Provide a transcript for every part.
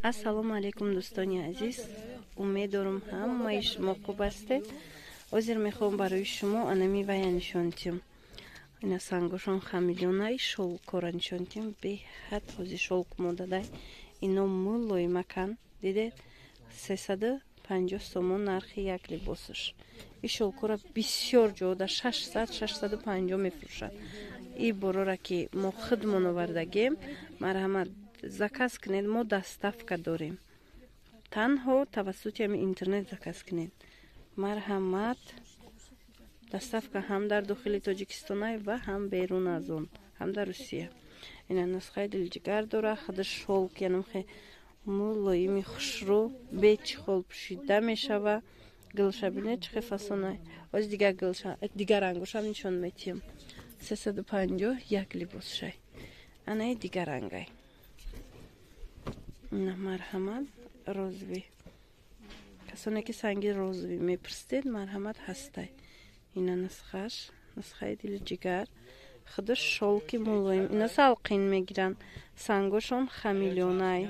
Ассалому алайкум, дӯстони азиз. Умед дорам, ҳамаи шумо хуб ҳастед. Ҳозир мехоҳам барои шумо анами вая нишон диҳам. Ина сангошон хамелеонай, шёлкора нишон диҳам. Беҳад ҳозир шёлк модадай. Ино мулоимакан. Дидед? 350 сомон нархи як либосаш. И шёлкора бисёр ҷода 600, 650 мефурӯшад. И борора ки мо худмон овардагем, марҳамат, заказ кунед, мо доставка дорем. Танҳо тавассути ҳами интернет заказ кунед. Марҳамат, доставка ҳам дар дохили Тоҷикистонай ва ҳам берун аз он, ҳам дар Русия. Ина нусхаи дилҷигар дора, худи шёлк, янамхе мулоими хушрӯ, бе чехол пӯшида мешава. Гулша бинед, чӣ хел фасонай. Оз дигар гулша, дигар рангошам нишон метиҳам. 350 як либосшай. Анаи дигар рангай. Ина марҳамат, розовый. Касоне ки санги розовый мепурсидед, марҳамат, ҳастай. Ина нусхаш, нусхаи дили ҷигар, худи шёлки мулоим. Ина салқин мегиранд. Сангошон хамелеонай.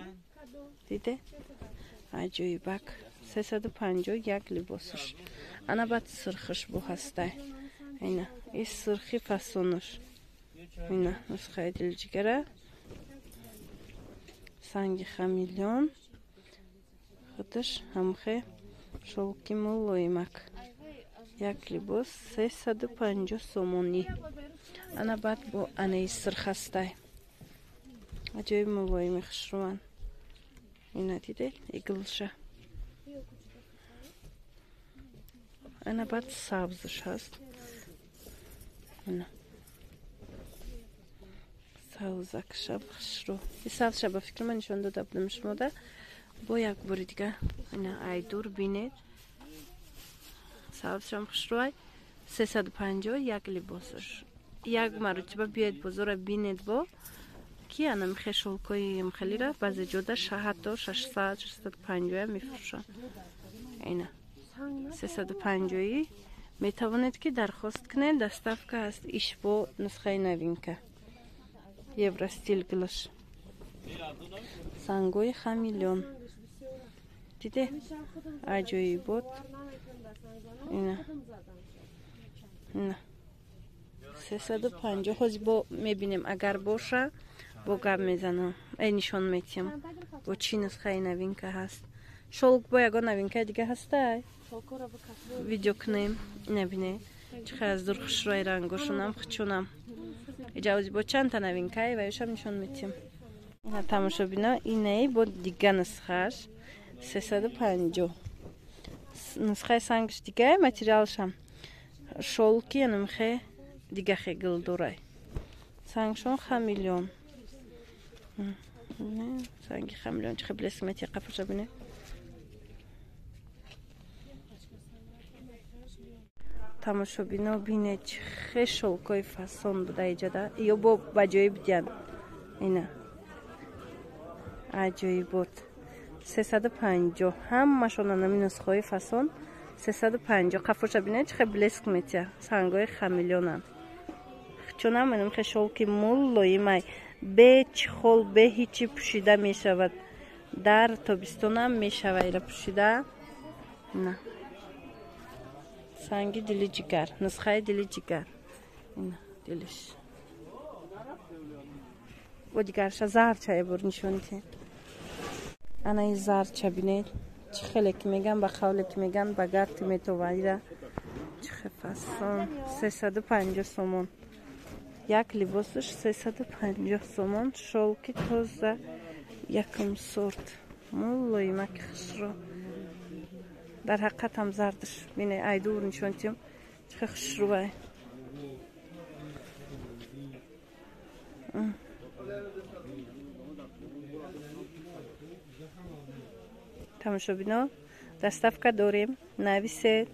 Диде? Аҷоибак. 350 як либосаш. Ана баъд сирхиш бо ҳастай. Ина, и сирхи фасонаш. Ина нусхаи дили ҷигара. Санги хамелеон. Худаш ҳамхе шёлки мулоимак. Як либос 350 сомонӣ. Ана баъд бо анаи сирх ҳастай. Аҷоиб мулоими хушрӯанд. Ина дидед? И гулша. Ана баъд сабзш ҳаст. Ина. Савзакша хушрӯ. И сабзша ба фикри ман нишон дода будам шумода. Бо як бори дига ина айдур бинед. Сабзшам хушрӯай. 350 як либосаш. Як маротиба биёед бозора бинед, бо ки ана михе шёлкои мхелира баъзе ҷода ҳатто 600, 650 мефурӯшанд. Ина 350 метавонед ки дархост кунед, доставка ҳаст. Иш бо нусхаи новинка. Евростиль гулаш. Сангои хамелеон. Диде? Аҷоибот. Ина. Ина. 350. Ҳозир бо мебинем, агар боша, бо гап мезанам. Нишон метиҳам. Бо чӣ нусхаи новинка ҳаст. Шёлк бо ягон новинкаи дига ҳастай? Видео кунем. Ина бинед. Чӣ хел аз дур хушрӯи рангошонам, хучунам. Иҷа ҳозир бо чандта новинкаи ва ёшам нишон метиҳам. Ина тамошобино, инаи бо дига нусхааш 350. Нусхаи сангш дигай, материалшам шёлки, янамхе дигахе гулдорай. Сангшон хамелеон. Санги хамелеон чӣ хел блеск метиҳад, қафаша бинед. Тамошобино, бинед, чӣ хел шёлкои фасон буда иҷода. Ё бо ба ҷои будиянд. Ина. Аҷоибот. 350. Ҳамашон анами нусхаҳои фасон 350. Қафоша бинед, чӣ хел блеск метиҳад. Сангои хамелеонанд. Чунам инам хел шёлки мулоимай. Бе чехол, бе ҳичи пӯшида мешавад. Дар тобистонам мешава ира пӯшида. Ина. Санги дили ҷигар, нусхаи дили ҷигар. Ина дилиш. Бо дигарша зарча ебор нишон диҳед. Ана и зарча бинед. Чӣ хеле ки меган, ба қавле ки меган, ба гарти метова ира. Чӣ хел фасон. 350 сомон. Як либосаш 350 сомон. Шёлки тоза якум сорт. Мулоимаки хушрӯ. Дар ҳақиқат ҳам зардаш. Бине, айдур нишон диҳам. Чӣ хел хушрӯай. Тамошобино, доставка дорем. Нависед.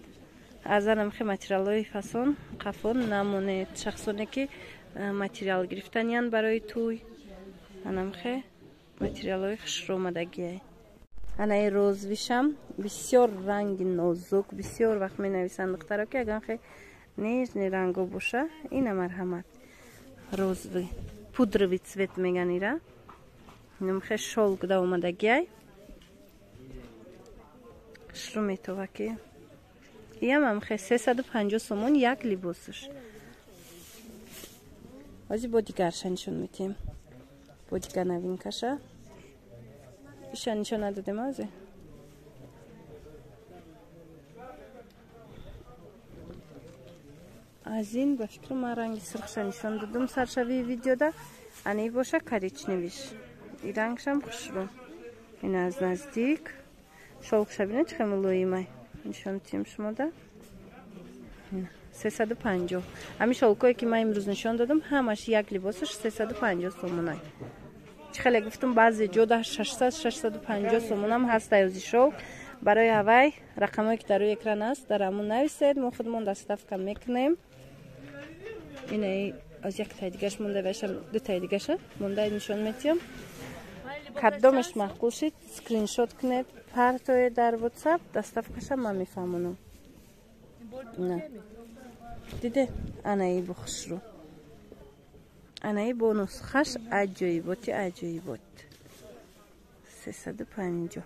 Аз анамхе материалҳои фасон қафо намонед. Шахсоне ки материал гирифтаниянд барои тӯй, анамхе материалҳои хушрӯ-омадагиай. Анаи розвишам бисёр ранги нозук, бисёр вақт менависанд духтаро ки аганхе нежный ранго боша, ина марҳамат. Розовый, пудровый цвет меган ира. Инамхе шёлк да омадагиай. Хушрӯ метова ки. Иам ҳамхе 350 сомон як либосаш. Ҳозир бо дигарша нишон метиҳем. Бо дигар новинкаша. Иша нишон надодем ҳозир. Аз ин ба фикру ман ранги сурхша нишон додум саршавии видеода. Ана и боша коричневиш. И рангшам хушрӯ. Ин аз наздик. Шолкша бина чӣ хел мулоимай. Нишон тиҳем шумода. 350. Ҳамин шолкое ки ман имрӯз нишон додам, ҳамаш як либосаш 350 сомонай. Чӣ хеле гуфтум, баъзе ҷода 600, 650 сомонам ҳаст аёзи шолк. Барои ҳавай рақамое ки дар рӯи экран аст, дар ҳамон нависед, мо худмон доставка мекунем. Инаи аз як таи дигаш монда, ваша ду таи дигаша монда нишон метиҳам. Кадомеш маъқул шид, скриншот кунед, партое дар WhatsApp, доставкаша ман мефаҳмонам. На. Диде? Анаи бо хушрӯ. Анаи бо нусхаш аҷоиботи аҷоибот. 350.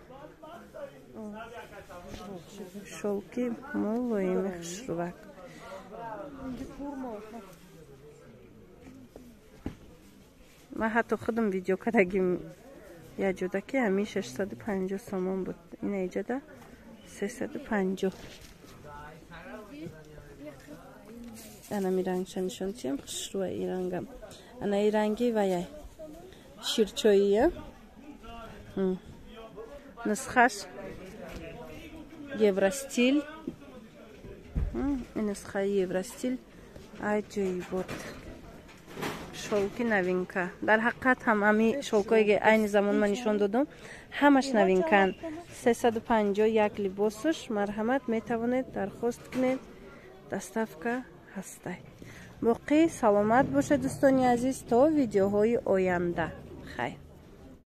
Шолки мулоими хушрӯвак. Ман ҳатто худам видео кардагим як ҷода ки ҳамин 650 сомон буд. Ина иҷода 350. Ана ми рангша нишон тиҳам, хушрӯа и рангам. Ана и ранги ваяй ширчоия. Нусхаш евростил. Ин нусхаи евростил аҷоибот. Шолки новинка. Дар ҳақиқат ҳам ҳами шолкое ки айни замон ман нишон додам, ҳамаш новинкаанд. 350 як либосуш. Марҳамат, метавонед дархост кунед, доставка ҳастай. Боқӣ саломат бошед дӯстони азиз, то видеоҳои оянда. Хайр.